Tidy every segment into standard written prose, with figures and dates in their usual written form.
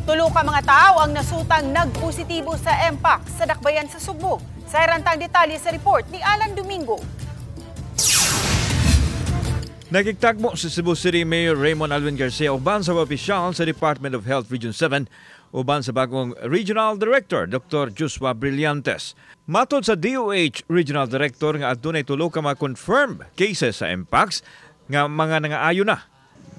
Tulo ka mga tao ang nasutang nagpositibo sa Mpox sa dakbayan sa Sugbo. Sa tang detalye sa report ni Alan Domingo. Nakigtagmo si Cebu City Mayor Raymond Alvin Garcia uban sa opisyal sa Department of Health Region 7 uban sa bagong Regional Director Dr. Joshua Brillantes. Matod sa DOH Regional Director nga adunay tulo ka mga confirmed cases sa Mpox nga mga nangaayo na.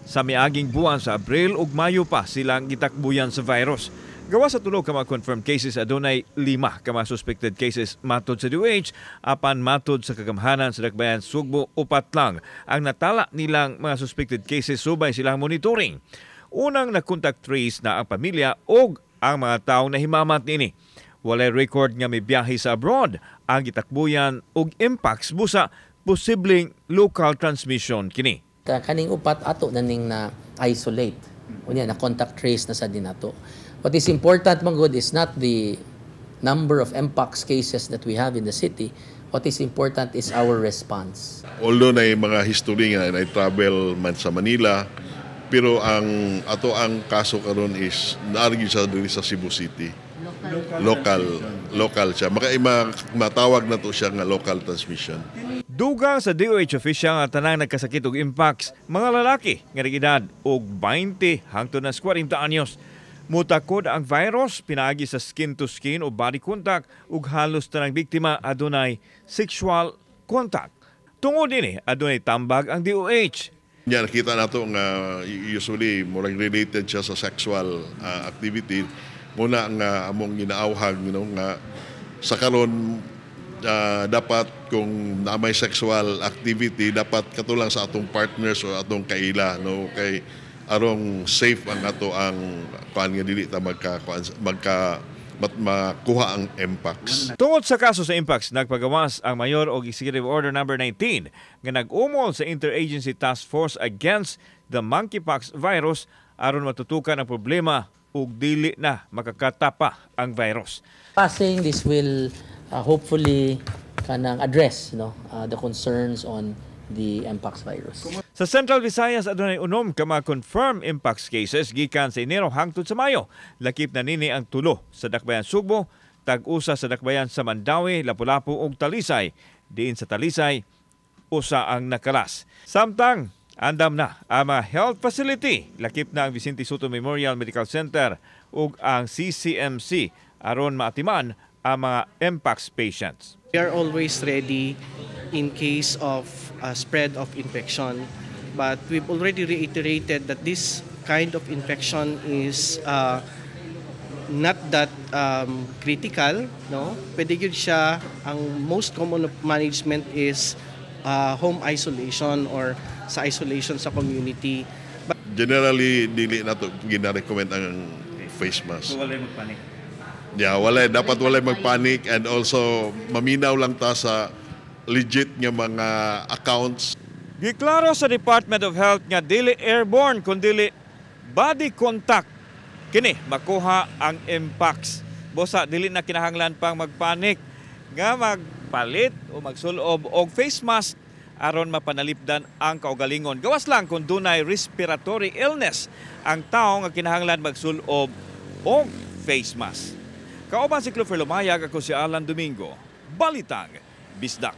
Sa miaging buwan sa Abril ug Mayo pa silang gitakbuyan sa virus. Gawas sa tulo ka mga confirmed cases, adunay 5 ka mga suspected cases matod sa DOH, apan matod sa kagamhanan sa Dakbayan Sugbo, upat lang ang natala nilang mga suspected cases subay silang monitoring. Unang na-contact trace na ang pamilya ug ang mga taong nahimamat niini. Walay record nga may biyahe sa abroad ang gitakbuyan og Mpox, busa posibleng local transmission kini. Kaning upat, ato na ning na isolate. Unya na contact trace na sa dinato. What is important man gud is not the number of Mpox cases that we have in the city. What is important is our response. Although na mga history nga na travel man sa Manila, pero ang ato ang kaso karon is naa gyud sa diri sa Cebu City. Local local, local siya. Maka matawag na to siya nga local transmission. Dugang sa DOH official nga tanang nagkasakit og Mpox, mga lalaki nga nag-edad og 20 hangtod na 40 anyos. Mutakod ang virus pinaagi sa skin to skin o body contact ug halos tanang biktima adunay sexual contact. Tungod ini, adunay tambag ang DOH. Nya nakita nato nga usually murag related siya sa sexual activity. Muna nga among ginaawhag nga sa karon dapat kung na may sexual activity, dapat katulang sa atong partners o atong kaila, no, kay arong safe ang ato ang kuan nga dili ta magka kuan, magka makuha ang Mpox. Tungod sa kaso sa Mpox, nagpagawas ang mayor og Executive Order number 19 nga nag-umol sa Interagency Task Force Against the Monkeypox Virus aron matutukan ang problema ug dili na makakatapa ang virus. Passing this will hopefully kanang address, no, the concerns on the Mpox virus. Sa Central Visayas, adunay 6 ka mga confirmed Mpox cases gikan sa Enero hangtod sa Mayo. Lakip na nini ang tulo sa Dakbayan Sugbo, tag-usa sa Dakbayan sa Mandaue, Lapu-Lapu ug Talisay. Diin sa Talisay, usa ang nakalas. Samtang andam na ang mga health facility, lakip na ang Vicente Sotto Memorial Medical Center ug ang CCMC aron maatiman ang mga Mpox patients. We are always ready in case of spread of infection. But we've already reiterated that this kind of infection is not that critical, no? Pwede yun siya, ang most common of management is home isolation or sa isolation sa community. But Generally, dili nato gina-recommend ang face mask. So, walay magpanik. Yeah, walay, dapat walay magpanic and also maminaw lang ta sa legit nga mga accounts. Giklaro sa Department of Health nga dili airborne kundili body contact kini makuha ang Mpox. Busa dili na kinahanglan pang magpanik nga magpalit o magsulob og face mask aron mapanalipdan ang kaugalingon. Gawas lang kung dunay respiratory illness ang tao nga kinahanglan magsulob og face mask. Kauban si Clover Lumayag, ako si Alan Domingo. Balitang Bisdak.